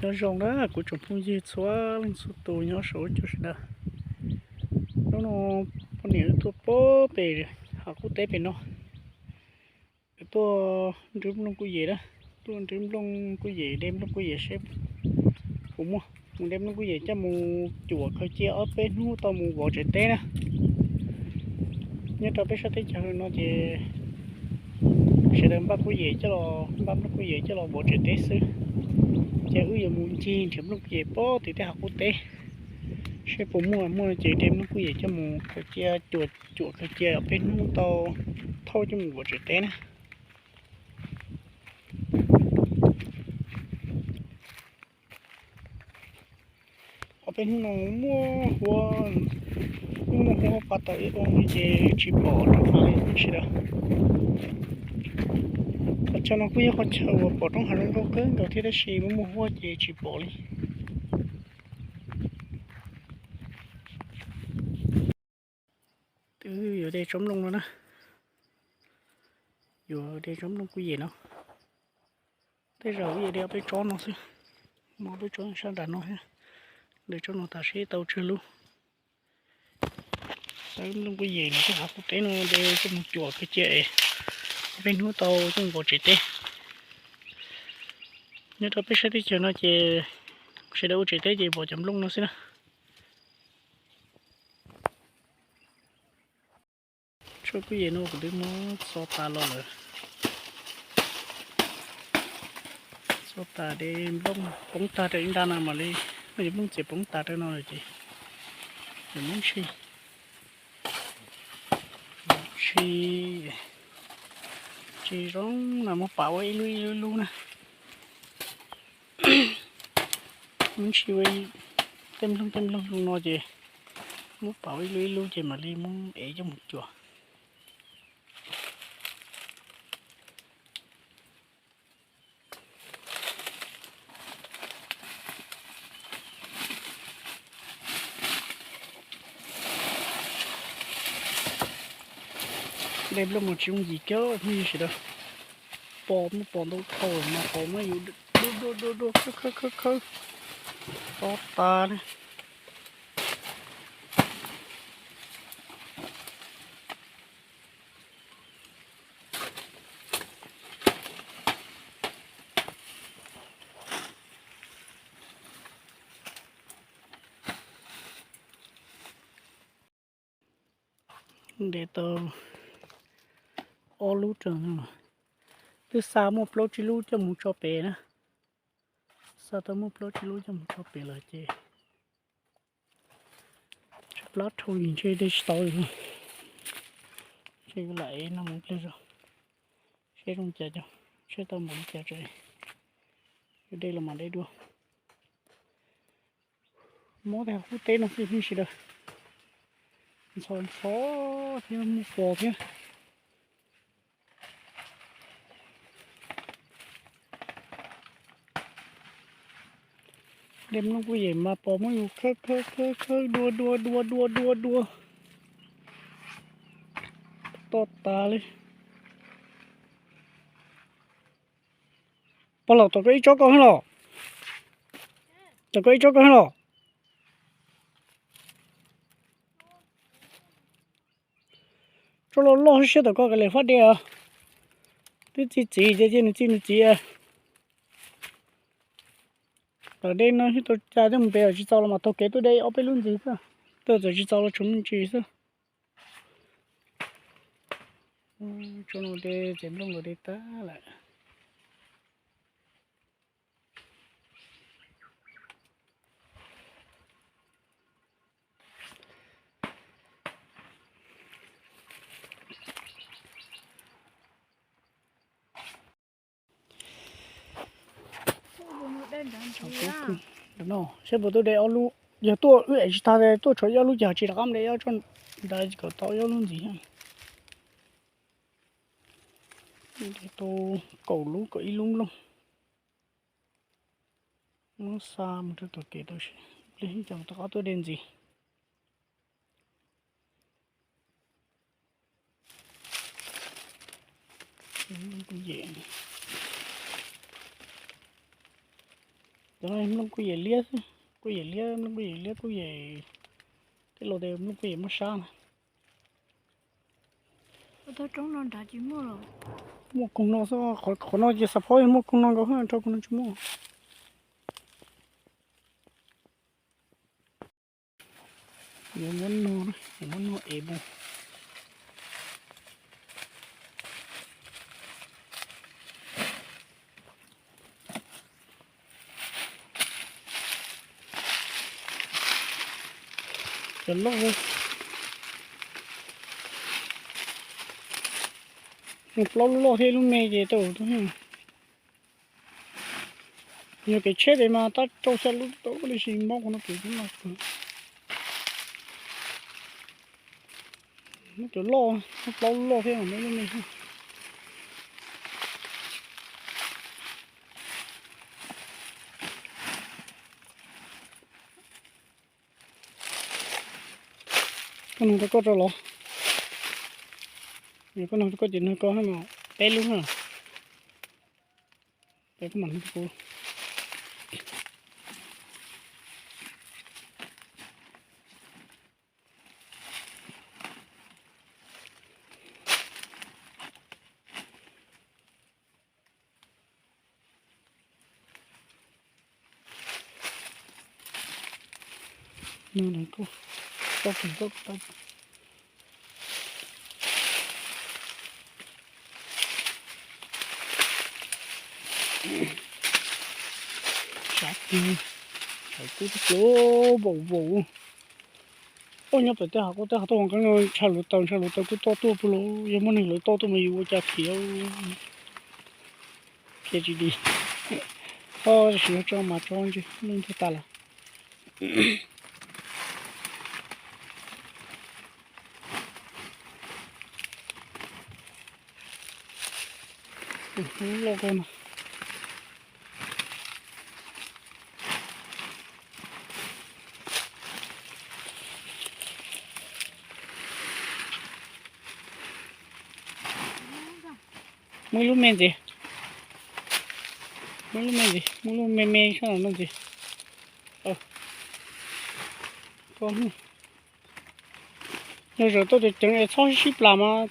Nyob zoo na kuv tsoom phooj ywg txhua leej txhua tus nyob saum huab cua sawv daws. Hnub no poj niam wb tuaj pem hav qub teb pem no, wb tuaj nrhiav nplooj kuj yem na, tuaj nrhiav nplooj kuj yem, de nplooj kuj yem seb puas muaj, mus de nplooj kuj yem coj mus cuam khaws cia ob peb hnub tau mus vov tsev teb na. Nyob rau peb sab teb chaws no ces sawv daws npaj kuj yem coj los, npaj nplooj kuj yem coj los vov tsev teb xwb. Ces wb yuav mus ncig nrhiav nplooj kuj yem pem tim tej hav qub teb seb puas muaj, muaj ces de nplooj kuj yem coj mus khaws cia, cuam, cuam khaws cia ob peb hnub tau thauj coj mus vov tsev teb na. Ob peb hnub no muaj huab, muaj huab pas tawm ib ua ces tsis pom roob hav li tib si lawm. Qhov chaw no kuj yog qhov chaw uas pom roob hav zoo nkauj kawg nkaus thiab tab sis muaj muaj huab ces tsis pom li. Twb yuav de tsob nplooj no na, yuav de tsob nplooj kuj yem no. Tej zaum wb yuav de ob peb tsob no xwb, muaj ob peb tsob sab nram no thiab. De tsob no tas seb tau tsawg lub. Tsob nplooj kuj yem no tej hav qub teb no de coj mus cuam khaws cia es ob peb hnub tau coj mus vov tsev teb. Nyob rau peb sab teb chaws no ces sawv daws ua tsev teb ces vov cov nplooj no xwb na. Tsob kuj yem no kuv twb muab txo tas los lawm. Txo tas de nplooj poob tag rau ib nta no mam li, muab cov nplooj txias poob tas rau no lawm ces, ces muab ntshis, ntshis, ntshis zoo na, muab pam ua ib lub ib lub ib lub na. Muab ntshis ua tej nplooj tej nplooj zoo no ces muab pam ua ib lub ib lub ces mam li muab ev coj mus cuam. De nplooj mas tsis yooj yim kiag phooj ywg sawv daws. Pos muaj pos ntau dhau mas pos muab yus dua dua dua dua khawb khawb khawb khawb, tob tas li. De tau ob lub rau no, twb xa muaj plaub tsib lub coj mus tso pem na. Xa tau muaj plaub tsib lub coj mus tso pem lawm ces tshaib plab dhau li ntshe de tsis tau li. Ntshe lam ev no mus pliag zog, seb zoo cas, seb tau npaum li cas tso, yuav de los mam de dua. Mob tej hav qub teb no xwb phooj ywg sawv daws, ntxhov ntxhov thiab muaj pos thiab. De nplooj kuj yem mas pos muab yus khawb khawb khawb khawb dua dua dua dua dua dua, tob tas li. Pog laus, tom koj ib tsob koj thiab los? Tom koj ib tsob koj thiab los? Tsob loj loj siab tom koj kav liam fab de os. Twb txi txiv ces cia nws txi nws txiv. Tom de no tsis tau cas thiab, mus pem tsis txaus los mas taug kev tuaj de ob peb lub ntxiv xwb. Tuaj txawm tsis txaus los tshuav me ntsis xwb. Tsob no de txiv nplooj los de tag lawm. Saib puas tuaj de ob lub, yog tuaj wb ev tsis tag tuaj tshuav ib ob lub ces tsis rov qab de ob tsob ntawd kom tau ib ob lub ntxiv. De tau kaum lub kaum ib lub nplooj. Muab xa mus rau tom kev tau seb pliag ib co rov qab tuaj de ntxiv. Cov no nplooj kuj yem liab xwb, kuj yem liab, nplooj kuj yem liab, kuj yem, tej laus tias nplooj kuj yem muaj sab na. Muaj koog no xwb, qhov no ces xav phob muaj koog no nkaus, rau koog no tsis muaj. Yuav muab no, yuav muab no ev mus. Cov loj, plaub lub loj thiab lub me ces tau. Yog kev tsheb tes mas tab rau xya lub tau, tab sis mob qhov no kev tsheb no. Muab cov loj, muab plaub lub loj thiab muab lub me. Koj nug rau koj rau los? Koj nug rau koj ces nug koj mas peb lub na. Peb koj mam nug rau kuv. Sav kub, sav kub tib pluav vaum vaum. Ua nyob pem tej hav, kuj tej hav tuaj nqeeb no ntsha luv taws, ntsha luv taws kuj toj tuaj puag lauj, yog muaj neeg lawv toj tuaj mas yus ua cas khiav. Khiav tsis dim. Txhob siv tso mas tso ntshe leej twg tas lawm. Loj kawg no. Muaj ib lub me ntxiv, muaj ib lub me ntxiv, muaj lub me me sab no ntxiv. Yog zaum tau ceev ceev es txhob sib plas mas,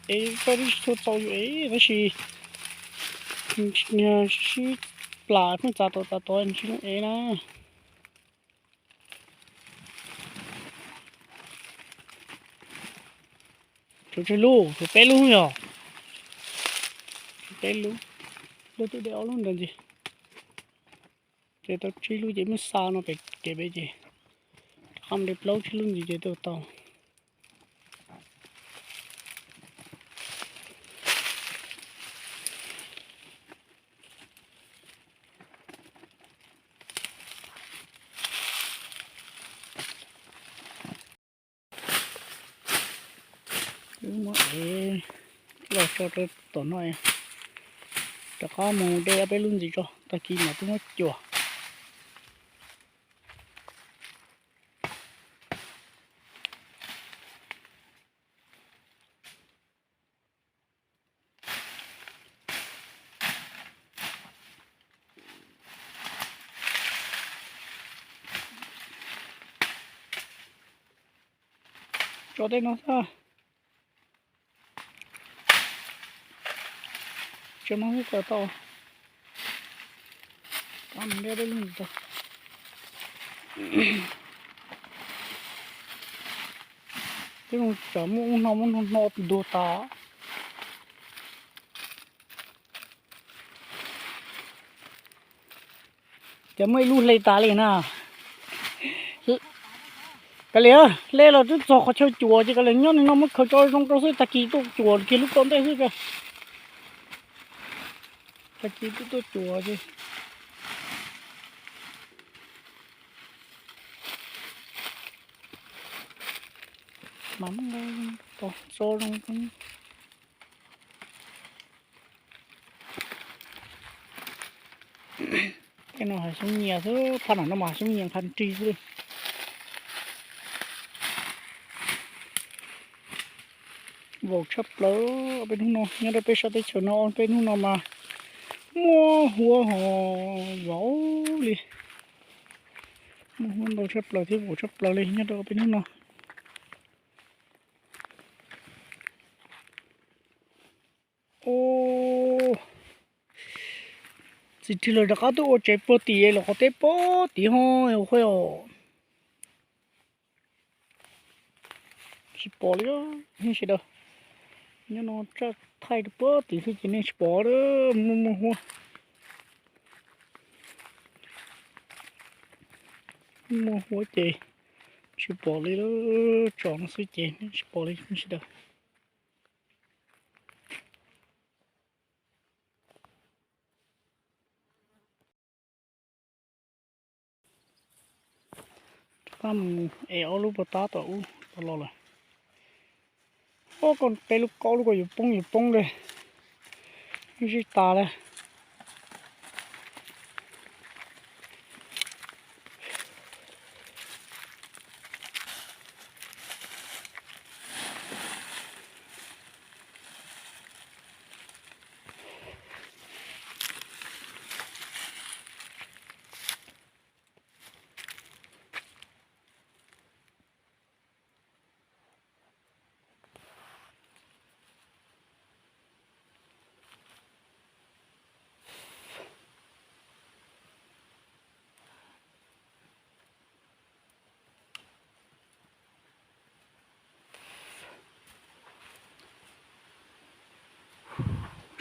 es koj twb tsis tshua txaus yus ev tab sis sib plas pheej txav tod txav tod nws tsis zoo ev na. Tshuav tsawg lub? Tshuav peb lub yog. Tshuav peb lub, lub twb de ob lub ntawd ntxiv. Ces tau tsib lub ces muab xa no pem kev pem ces rov qab de plaub tsib lub ntxiv ces twb tau. Wb muab ev los tso rau tom no, rov qab mus de ob peb lub ntxiv tso, tag kis mam twb muab cuam. Tso tej no xwb. Tso no xwb kom tau. Rov mus de tej lub ntxiv tso. Twb zoo tsam muaj ub no muab no no ntuag tas. Ces muaj ib lub hle tas li na. Kav liam, hle los twb txog qhov chaw cuam ces kav liam nyob li no muab khaws tso zoo rau xwb, tag kis tuaj cuam kiag lub ko ntej xwb. Tag kis twb tuaj cuam ces mas muab tso zoo. Tej no hav xyoob nyias xwb, phab no no mas hav xyoob nyias nqha nrig xwb. Vaum tshaj plaws peb hnub no nyob rau peb sab teb chaws no, peb hnub no mas muaj huab ho vaum. Muaj huab ntau tshaj plaws thiab vum tshaj plaws li nyob rau peb hnub no. Txiv rig lawv rov qab tuaj ua tsev puag tim lawv qhov teb puag tim ho, huaj os. Tsis pom li sawv daws. Nyob no txaj thaij rau puag tim xwb ces nej tsis pom, muaj muaj huab. Muaj huab ces tsis pom li, tsom no xwb ces nej tsis pom li sawv daws. Rov qab mus ev ob lub puas tab tom ub tau los lawm. Ob, koj peb lub kaub lub ko yuav poob yuav poob li, zij tas li.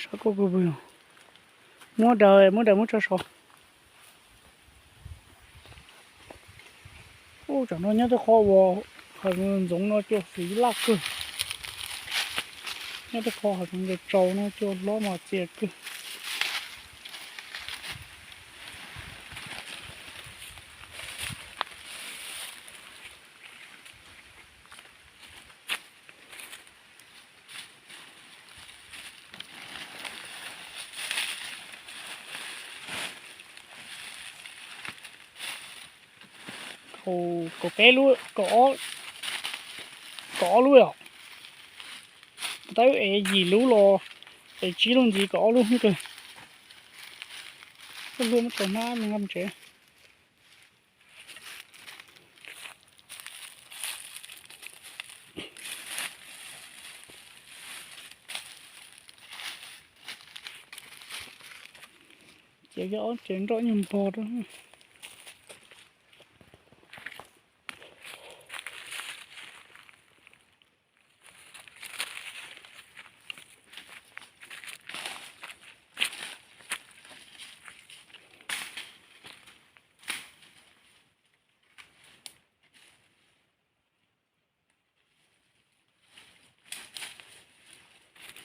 Sab koj kawg pw, muab daws muab daws muab tso saud. Ub, tsam no nyob tej qhov uas hav zoov ntxoov no cua xwm laj kawg. Nyob tej qhov hav zoov ntxoov tsaus no cua hlob mas txias kawg. Kaum peb lub, kaum ob lub os. Tab wb ev yim lub los, ev tsib lub ntxiv kaum ob lub hnub kawg. Koj hlua muab tso hnab nqa mus tsev. Ces yog ob tsev nroj nyuag npog rau.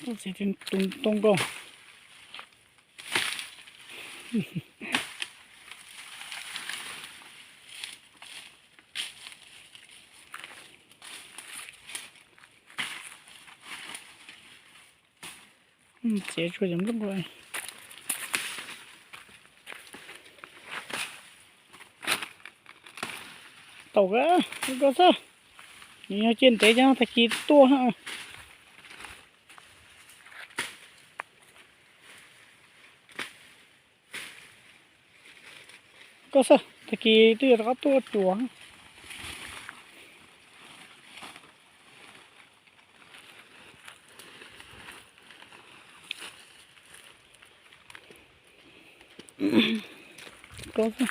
Txiv tus ntoo nkauj. Txiav tshuaj cov nplooj ko. Tau koj xwb, nws yog ciaj ntev cov tag kis tuaj. Koj xwb, tag kis twb yuav rov qab tuaj cuam. Koj xwb,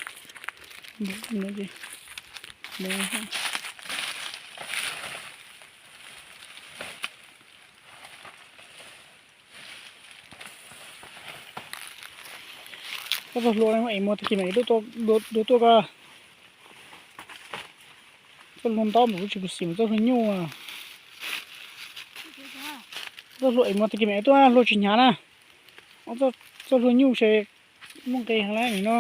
koj txoj hlua es muag tag kis mam dua tuaj ko. Txoj hlua ntab mas kuv tsis khuv xim mas txoj hlua nyuj. Txoj hlua es muag tag kis mam tuaj, hlua tsis hnyav na. Txoj hlua nyuj ces muaj nqis heev li no.